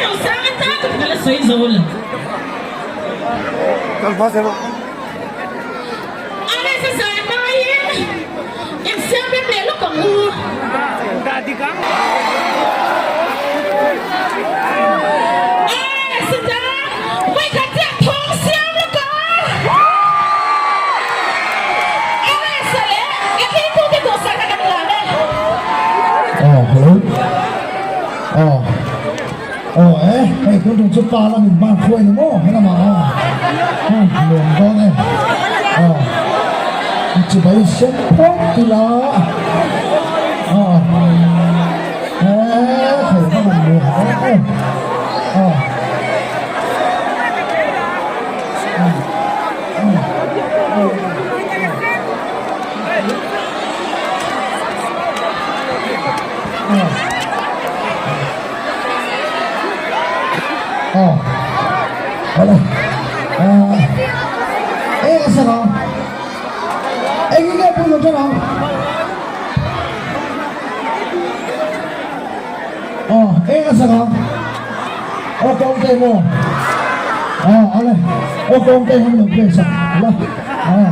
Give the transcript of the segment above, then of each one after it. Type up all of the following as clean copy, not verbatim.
Rosanga tan ka la sawi zo lo. RSA zai hmaiin insiam rem leh lawk ang u. RSA tan vawikhat chiah thawng siam lawk ang. RSA leh a thlirtute duhsakna kan hlan e. Aw hello aw aw e hei tun tum chu pa lam in ban hruai ni maw helamah aw hum nuam dawn e aw chibai sen phawt ila aw e thei ka man nuam dawn e aw Aw awle eng a sak ang engin nge pawh lo ṭan ang aw eng a sak ang aw kawngte maw aw awle aw kawngte kha min lo play sak la aw.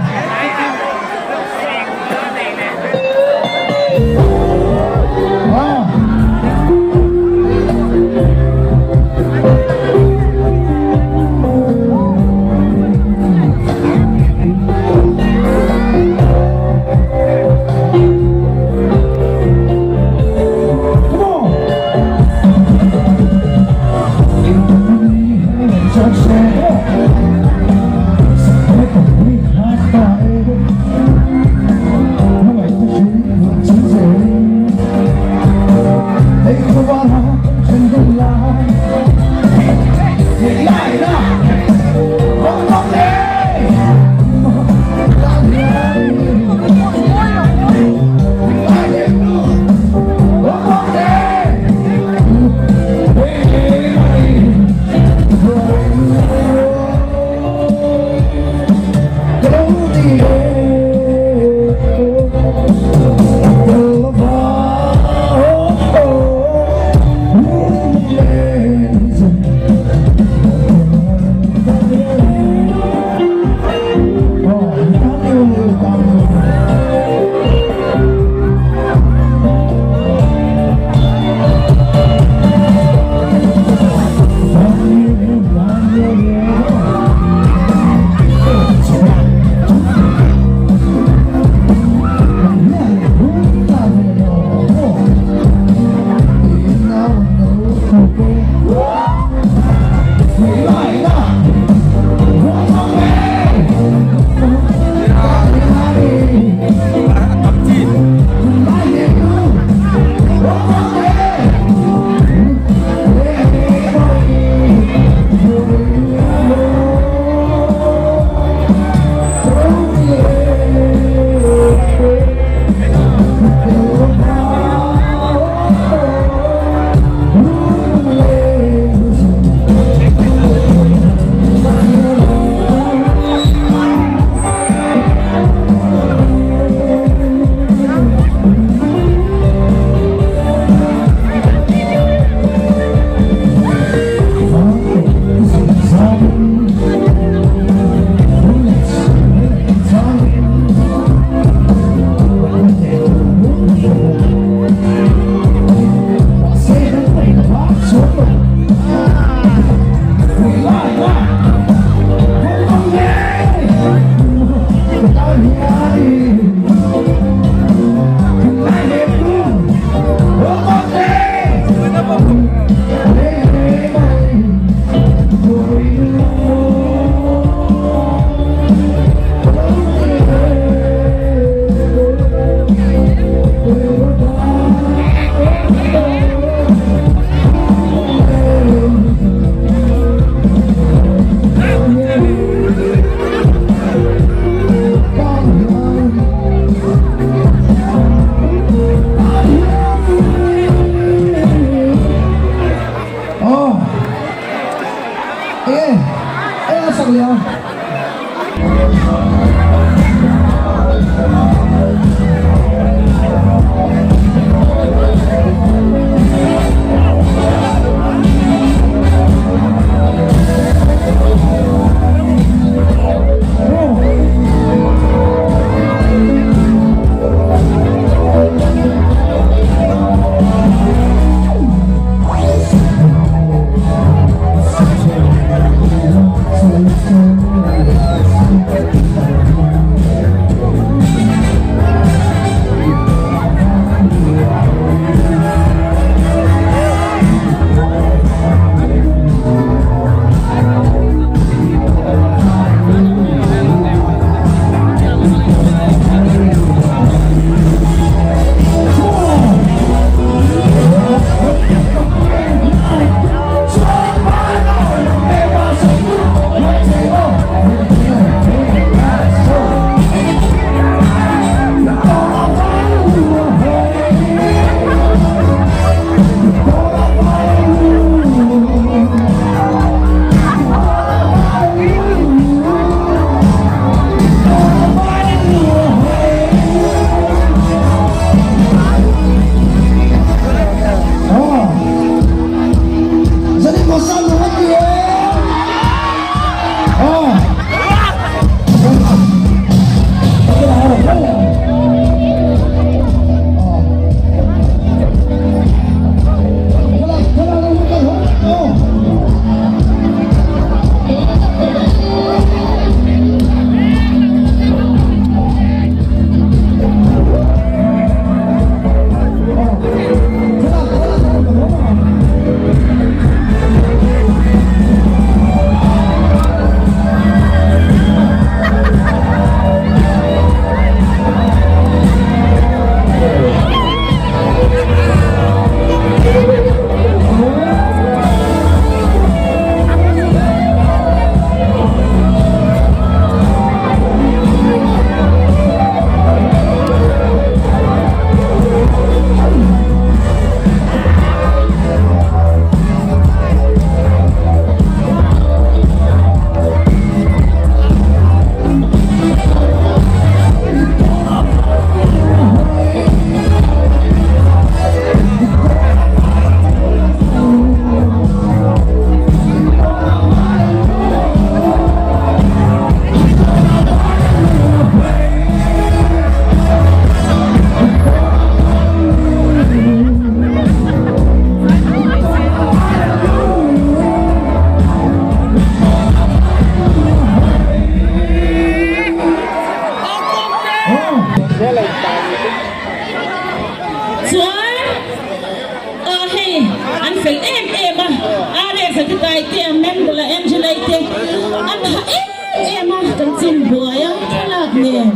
nen.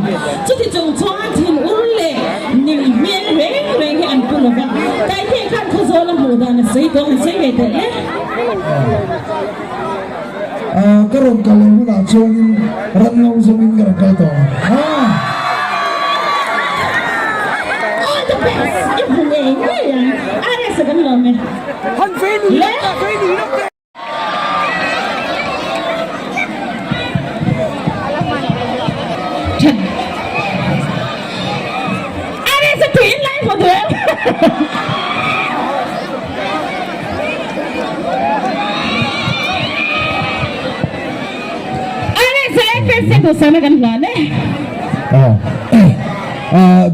Chuti chung chuan thinur leh ning hmel reng reng hi an pu lo va. Taite khan Khawzawl a hmuh dan a sawi tawh han sawi ve teh le. Ka rawn kal leh hunah chuanin ran ngo zawngin ka rawn kal tawh ang. All the best! I hmu ngei ngei ang. RS a kan lawm e. Le! RS a tuiin lai hmu duh em? RS a fans te duhsakna kan hlan e.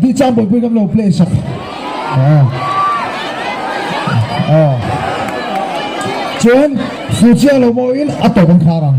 Di chang bawihpui kan lo play sak. Chuan fu chiang lo mawiin a tawp an khar ang.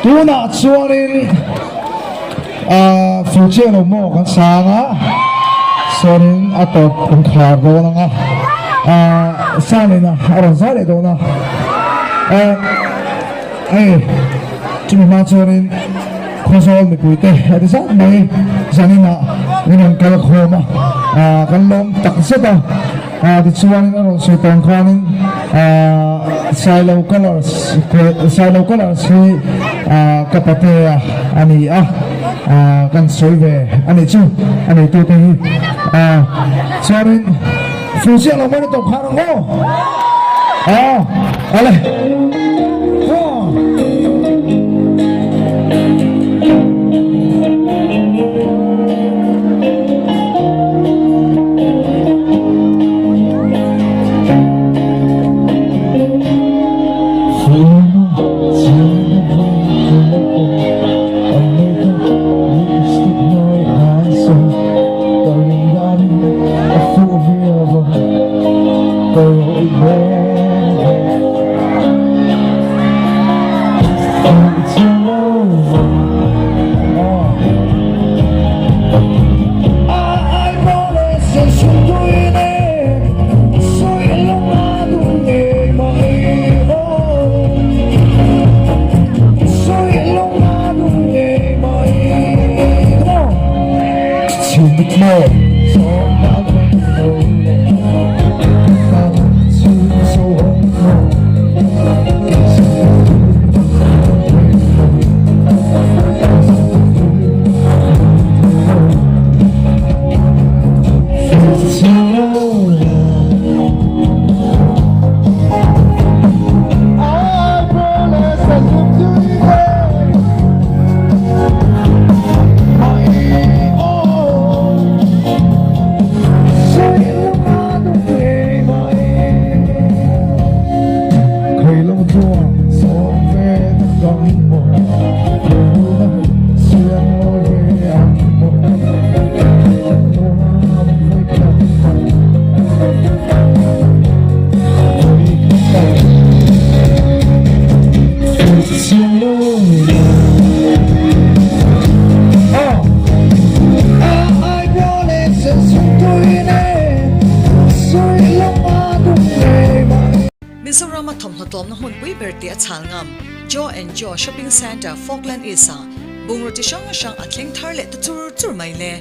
Tunah chuanin Fuh chiah lo maw kan sang a, sawnin a tawp kan khar dawn ang a, ah Salena a rawn zai leh dawn a, ah hei chumi hma chuanin Khawzawl mipuite a ti zat mai zaninah min rawn kal khawm a, ah kan lawm tak zet a, ah tichuanin a rawn sawi tawn khanin ah Sailo Colours Sailo Colours hi ah ka patea a ni a, ah kan sawi ve a nih chu a neitute hi ah chuanin Fuh chiah lo mai na tawp khan ang aw. Ah, ale. Mizoram a thawmhnaw tlawmna hmunpui ber tih a chhal ngam Joe and Joe Shopping Centre Falkland East ah bungraw chi hrang hrang a thleng thar leh ta chur chur mai le.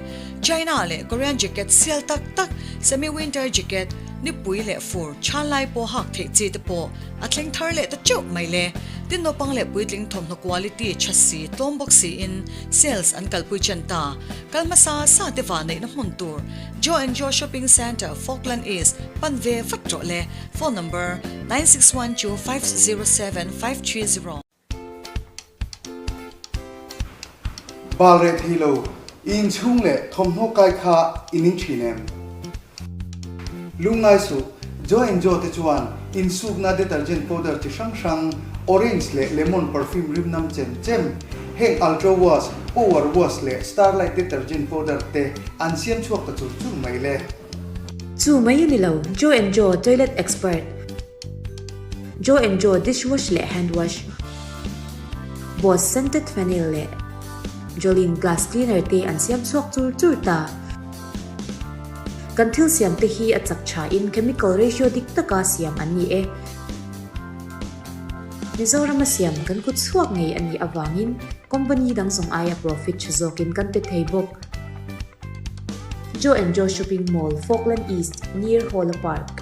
China leh Korean jacket sial tak tak, semi winter jacket, nipui leh fur chhan lai pawh hak theih chi te pawh a thleng thar leh ta teuh mai le. Tin naupang leh puitling thawmhnaw quality tha si tlawm bawk siin sales an kalpui chen ta. Kal hmasa sa te vah neihna hmun tur Joe and Joe Shopping Centre Falkland East pan ve vat rawh le. Phone number, 9612 507 530. Bal reh thei lo, i inchhung leh thawmhnaw kai kha i ning thin em? Lungngai suh, Joe and Joe te chuan insukna detergent powder chi hrang hrang, orange leh lemon perfume rim nam chem chem, heng Ultra Wash, Power Wash leh Starlight detergent powder te an siam chhuak ta chur chur mai le. Chu mai a ni lo, Joe and Joe toilet expert, Joe and Joe dish wash leh hand wash, Boss scented phenyl leh Jolene glass cleaner te an siam chhuak chur chur ta. Kan thil siam te hi a chak tha in chemical ratio dik taka siam an ni e. Mizorama siam kan kut chhuak ngei a nih avangin company dang zawng aia profit tha zawkin kan pe thei bawk. Joe and Joe Shopping Mall, Falkland East, near Hawla Park.